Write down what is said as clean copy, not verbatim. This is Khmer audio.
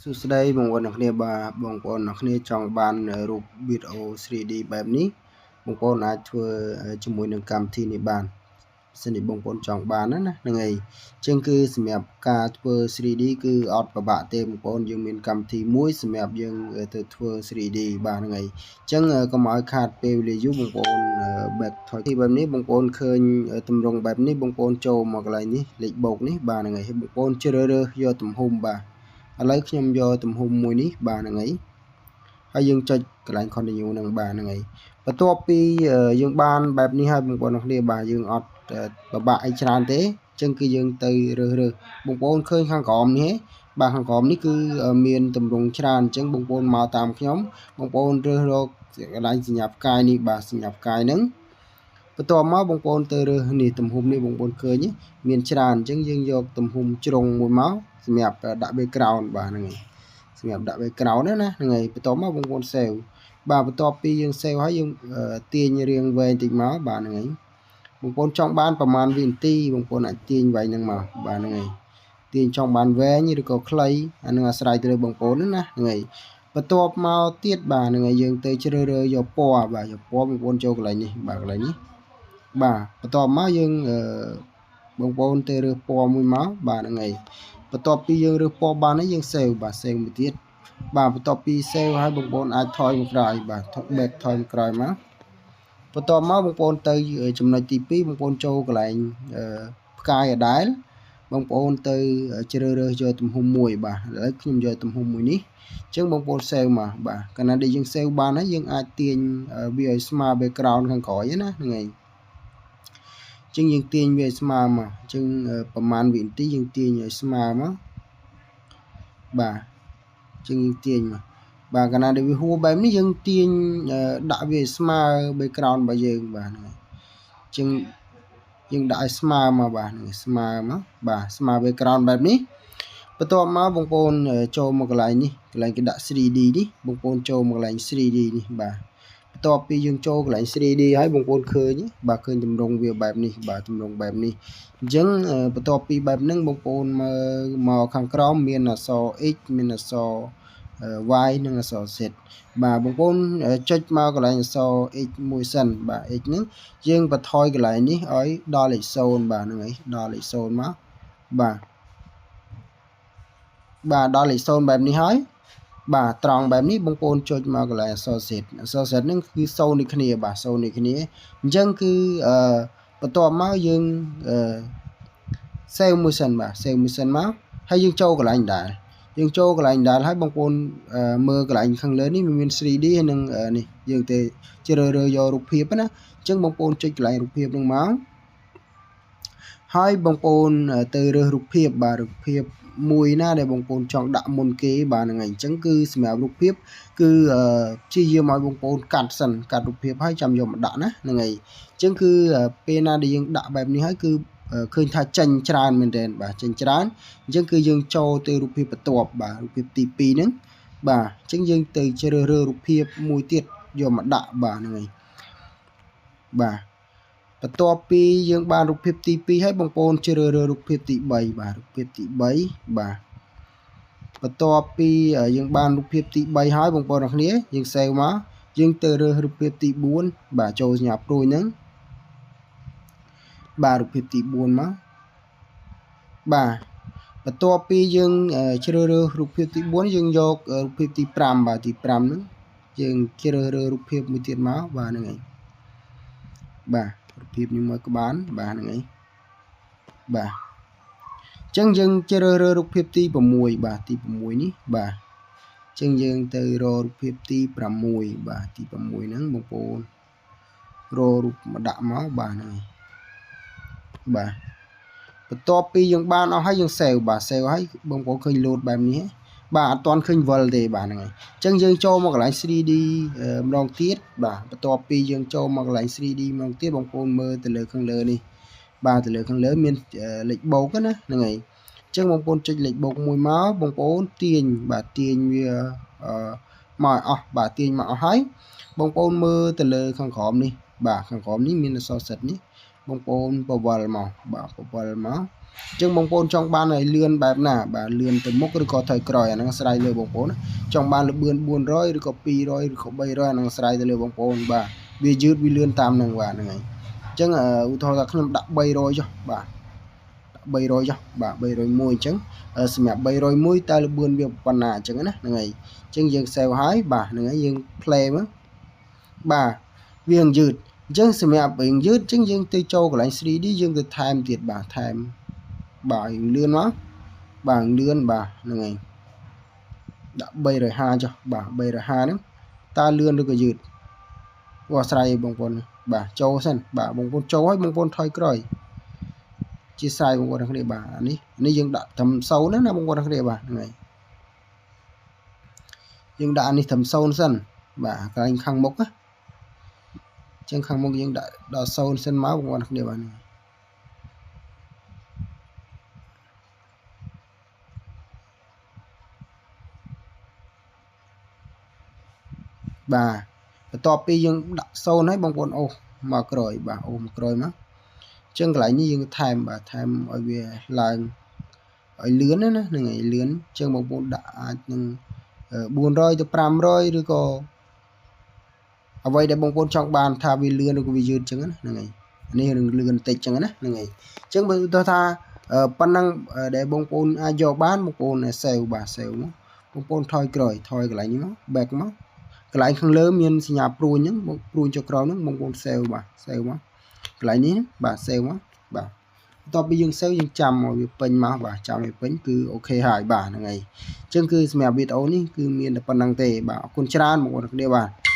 សួស្តីបងប្អូនអ្នកគ្នាបាទបងប្អូនអ្នកគ្នាចង់បានរូបវីដេអូ 3D បែបនេះបងប្អូនអាចធ្វើជាមួយនឹងកម្មវិធីនេះបានសិនជាបងប្អូនចង់បានណាហ្នឹងហើយអញ្ចឹងគឺសម្រាប់ការធ្វើ 3D គឺអត់ពិបាកទេបងប្អូនយើងមានកម្មវិធីមួយសម្រាប់យើងទៅធ្វើ 3D បាទហ្នឹងហើយអញ្ចឹងកុំឲ្យខាតពេលវេលាយូរបងប្អូន back ថយទីបែបនេះបងប្អូនឃើញទម្រង់បែបនេះបងប្អូនចូលមកកន្លែងនេះលេខបូកនេះបាទហ្នឹងហើយបងប្អូនជ្រើសរើសយកទំហំបាទឥឡូវខ្ញុំយកទំហំមួយនេះបាទហ្នឹងហើយហើយយើងចុចកន្លែង continue នឹងបាទហ្នឹងហើយបន្ទាប់ពីយើងបានបែបនេះហើយបងប្អូនអ្នកគ្នាបាទយើងអត់ពិបាកអីច្រើនទេអញ្ចឹងគឺយើងទៅរើសរើសបងប្អូនឃើញខាងក្រោមនេះបាទខាងក្រោមនេះគឺមានទម្រង់ច្រើនអញ្ចឹងបងប្អូនមកតាមខ្ញុំបងប្អូនរើសរកកន្លែងសញ្ញាផ្កាយនេះបាទសញ្ញាផ្កាយហ្នឹងបន្ទាប់មកបងប្អូនទៅរើសនេះទំហំនេះបងប្អូនឃើញមានច្រើនអញ្ចឹងយើងយកទំហំជ្រុងមួយមកសម្រាប់ដាក់ background បាទហ្នឹងហើយសម្រាប់ដាក់ background ណាហ្នឹងហើយបន្ទាប់មកបងប្អូន save បាទបន្ទាប់ពីយើង save ហើយយើងទាញរៀងវែងតិចមកបាទហ្នឹងហើយបងប្អូនចង់បានប្រហែលវិនាទីបងប្អូនអាចទាញវែងហ្នឹងមកបាទហ្នឹងហើយទាញចង់បានវែងឬក៏ខ្លីអានឹងអាស្រ័យទៅលើបងប្អូនណាហ្នឹងហើយបន្ទាប់មកទៀតបាទហ្នឹងហើយយើងទៅជ្រើសរើសយកពណ៌បាទយកពណ៌បងប្អូនចូលកន្លែងនេះបាទកន្លែងនេះបាទបន្ទាប់មកយើងបងប្អូនទៅរើសពណ៌មួយមកបាទហ្នឹងហើយបន្ទាប់ពីយើងរើសពណ៌បានហើយយើង save បាទ save មួយទៀតបាទបន្ទាប់ពី save ហើយបងប្អូនអាចថយមកក្រោយបាទ back ថយមកក្រោយមកបន្ទាប់មកបងប្អូនទៅចំណុចទី2បងប្អូនចូលកន្លែងផ្កាយអដែលបងប្អូនទៅជ្រើសរើសយកទំហំមួយបាទឥឡូវខ្ញុំយកទំហំមួយនេះអញ្ចឹងបងប្អូន save មកបាទកាលណាដែលយើង save បានហើយយើងអាចទាញវាឲ្យស្មើ background ខាងក្រោយណាហ្នឹងហើយអញ្ចឹងយើងទាញវាឲ្យស្មើមកអញ្ចឹងប្រហែលវិនាទីយើងទាញឲ្យស្មើមកបាទអញ្ចឹងយើងទាញមកបាទកាលណាដែលវាហួរបែបនេះយើងទាញដាក់វាឲ្យស្មើ background របស់យើងបាទហ្នឹងហើយអញ្ចឹងយើងដាក់ឲ្យស្មើមកបាទហ្នឹងស្មើមកបាទស្មើ background បែបនេះបន្ទាប់មកបងប្អូនចូលមកកន្លែងនេះកន្លែងគេដាក់ 3D នេះបងប្អូនចូលមកកន្លែង 3D នេះបាទបន្ទាប់ពីយើងចូលកន្លែង 3D ហើយបងប្អូនឃើញបាទឃើញទម្រង់វាបែបនេះបាទទម្រង់បែបនេះអញ្ចឹងបន្ទាប់ពីបែបហ្នឹងបងប្អូនមើលមកខាងក្រោមមានអក្សរ X មានអក្សរ Y និងអក្សរ Z បាទបងប្អូនចុចមកកន្លែងអក្សរ X មួយសិនបាទ X ហ្នឹងយើងបន្ថយកន្លែងនេះឲ្យដល់លេខ0បាទហ្នឹងហើយដល់លេខ0មកបាទបាទដល់លេខ0បែបនេះហើយបាទត្រង់បែបនេះបងប្អូនចុចមកកន្លែងអក្សរ Z អក្សរ Z ហ្នឹងគឺ0នេះគ្នាបាទ0នេះគ្នាអញ្ចឹងគឺអឺបន្ទាប់មកយើងអឺ save មួយសិនបាទ save មួយសិនមកហើយយើងចូលកន្លែងដែរយើងចូលកន្លែងដែរហើយបងប្អូនមើលកន្លែងខាងលើនេះវាមាន 3D ហើយនឹងនេះយើងទៅជ្រើសរើសយករូបភាពណាអញ្ចឹងបងប្អូនចុចកន្លែងរូបភាពនឹងមកហើយបងប្អូនទៅរើសរូបភាពបាទរូបភាពមួយណាដែលបងប្អូនចង់ដាក់មុនគេបាទហ្នឹងហើយអញ្ចឹងគឺសម្រាប់រូបភាពគឺព្យាយាមឲ្យបងប្អូនកាត់សិនកាត់រូបភាពហើយចាំយកមកដាក់ណាហ្នឹងហើយអញ្ចឹងគឺពេលណាដែលយើងដាក់បែបនេះហើយគឺឃើញថាចេញច្រើនមែនទែនបាទចេញច្រើនអញ្ចឹងគឺយើងចូលទៅរូបភាពបន្ទាប់បាទរូបភាពទី2ហ្នឹងបាទអញ្ចឹងយើងទៅជ្រើសរើសរូបភាពមួយទៀតយកមកដាក់បាទហ្នឹងហើយបាទបន្ទាប់ពីយើងបានរូបភាពទី2ហើយបងប្អូនជ្រើសរើសរូបភាពទី3បាទរូបភាពទី3បាទបន្ទាប់ពីយើងបានរូបភាពទី3ហើយបងប្អូនអ្នកគ្នាយើង save មកយើងទៅរើសរូបភាពទី4បាទចូលសញ្ញាព្រួយហ្នឹងបាទរូបភាពទី4មកបាទបន្ទាប់ពីយើងជ្រើសរើសរូបភាពទី4យើងយករូបភាពទី5បាទទី5ហ្នឹងយើងជ្រើសរើសរូបភាពមួយទៀតមកបាទហ្នឹងហើយបាទរូបភាពនេះមួយក៏បានបាទហ្នឹងហើយបាទអញ្ចឹងយើងជ្រើសរើសរូបភាពទី6បាទទី6នេះបាទអញ្ចឹងយើងទៅរករូបភាពទី6បាទទី6ហ្នឹងបងប្អូនរករូបមកដាក់មកបាទហ្នឹងហើយបាទបន្ទាប់ពីយើងបានអស់ហើយយើង save បាទ save ហើយបងប្អូនឃើញ load បែបនេះបាទអត់ទាន់ឃើញវិលទេបាទហ្នឹងហើយអញ្ចឹងយើងចូលមកកន្លែង 3D ម្ដងទៀតបាទបន្ទាប់ពីយើងចូលមកកន្លែង 3D ម្ដងទៀតបងប្អូនមើលទៅលើខាងលើនេះបាទទៅលើខាងលើមានលេខបូកណាហ្នឹងហើយអញ្ចឹងបងប្អូនចុចលេខបូកមួយមកបងប្អូនទាញបាទទាញវាមកឲ្យអស់បាទទាញមកអស់ហើយបងប្អូនមើលទៅលើខាងក្រោមនេះបាទខាងក្រោមនេះមានអក្សរ Z នេះបងប្អូនពវល់មកបាទពវល់មក អញ្ចឹងបងប្អូនចង់បានឲ្យលឿនបែបណាបាទលឿនទៅមុខឬក៏ថយក្រោយអាហ្នឹងស្រ័យលើបងប្អូនចង់បានលបឿន400ឬក៏200ឬក៏300អាហ្នឹងស្រ័យទៅលើបងប្អូនបាទវាយឺតវាលឿនតាមហ្នឹងបាទហ្នឹងហើយអញ្ចឹងឧទាហរណ៍ថាខ្ញុំដាក់300ចុះបាទ300ចុះបាទ301អញ្ចឹងសម្រាប់301តើលបឿនវាប៉ុណ្ណាអញ្ចឹងណាហ្នឹងហើយអញ្ចឹងយើង save ហើយបាទហ្នឹងហើយយើង play មើលបាទវាយឺតអញ្ចឹងសម្រាប់រៀងយឺតអញ្ចឹងយើងទៅចូលកន្លែង 3D យើងទៅថែមទៀតបាទថែមបាទលឿនមកបាទលឿនបាទហ្នឹងហើយដាក់350ចុះបាទ350ហ្នឹងតើលឿនឬក៏យឺតអាស្រ័យបងប្អូនបាទចូលសិនបាទបងប្អូនចូលហើយបងប្អូនថយក្រោយជាស្រ័យបងប្អូនទាំងគ្នាបាទនេះនេះយើងដាក់ត្រឹម0ណាណាបងប្អូនទាំងគ្នាបាទហ្នឹងហើយយើងដាក់អានេះត្រឹម0សិនបាទកន្លែងខាងមុខណាអញ្ចឹងខាងមុខយើងដាក់ដល់0សិនមកបងប្អូនគ្នាបាទនេះបាទបន្ទាប់ពីយើងដាក់0ហើយបងប្អូនអូសមកក្រោយបាទអូសមកក្រោយមកអញ្ចឹងកន្លែងនេះយើងថែមបាទថែមឲ្យវាឡើងឲ្យលឿនណាហ្នឹងហើយលឿនអញ្ចឹងបងប្អូនដាក់អាចនឹង400ទៅ500ឬក៏អ្វីដែលបងប្អូនចង់បានថាវាលឿនឬក៏វាយឺតអញ្ចឹងណាហ្នឹងហើយនេះនឹងលឿនតិចអញ្ចឹងណាហ្នឹងហើយអញ្ចឹងបើទោះថាប៉ុណ្ណឹងដែលបងប្អូនអាចយកបានបងប្អូន save បាទ save មកបងប្អូនថយក្រោយថយកន្លែងនេះមក back មកកន្លែងខាងលើមានសញ្ញាព្រួញហ្នឹងបងព្រួញចុះក្រោមហ្នឹងបងប្អូន save បាទ save មកកន្លែងនេះបាទ save មកបាទបន្ទាប់ពីយើង save យើងចាំឲ្យវាពេញមកបាទចាំវាពេញគឺ OK ហើយបាទហ្នឹងហើយអញ្ចឹងគឺសម្រាប់វីដេអូនេះគឺមានតែប៉ុណ្្នឹងទេបាទអរគុណច្រើនបងប្អូនគ្នាបាទ។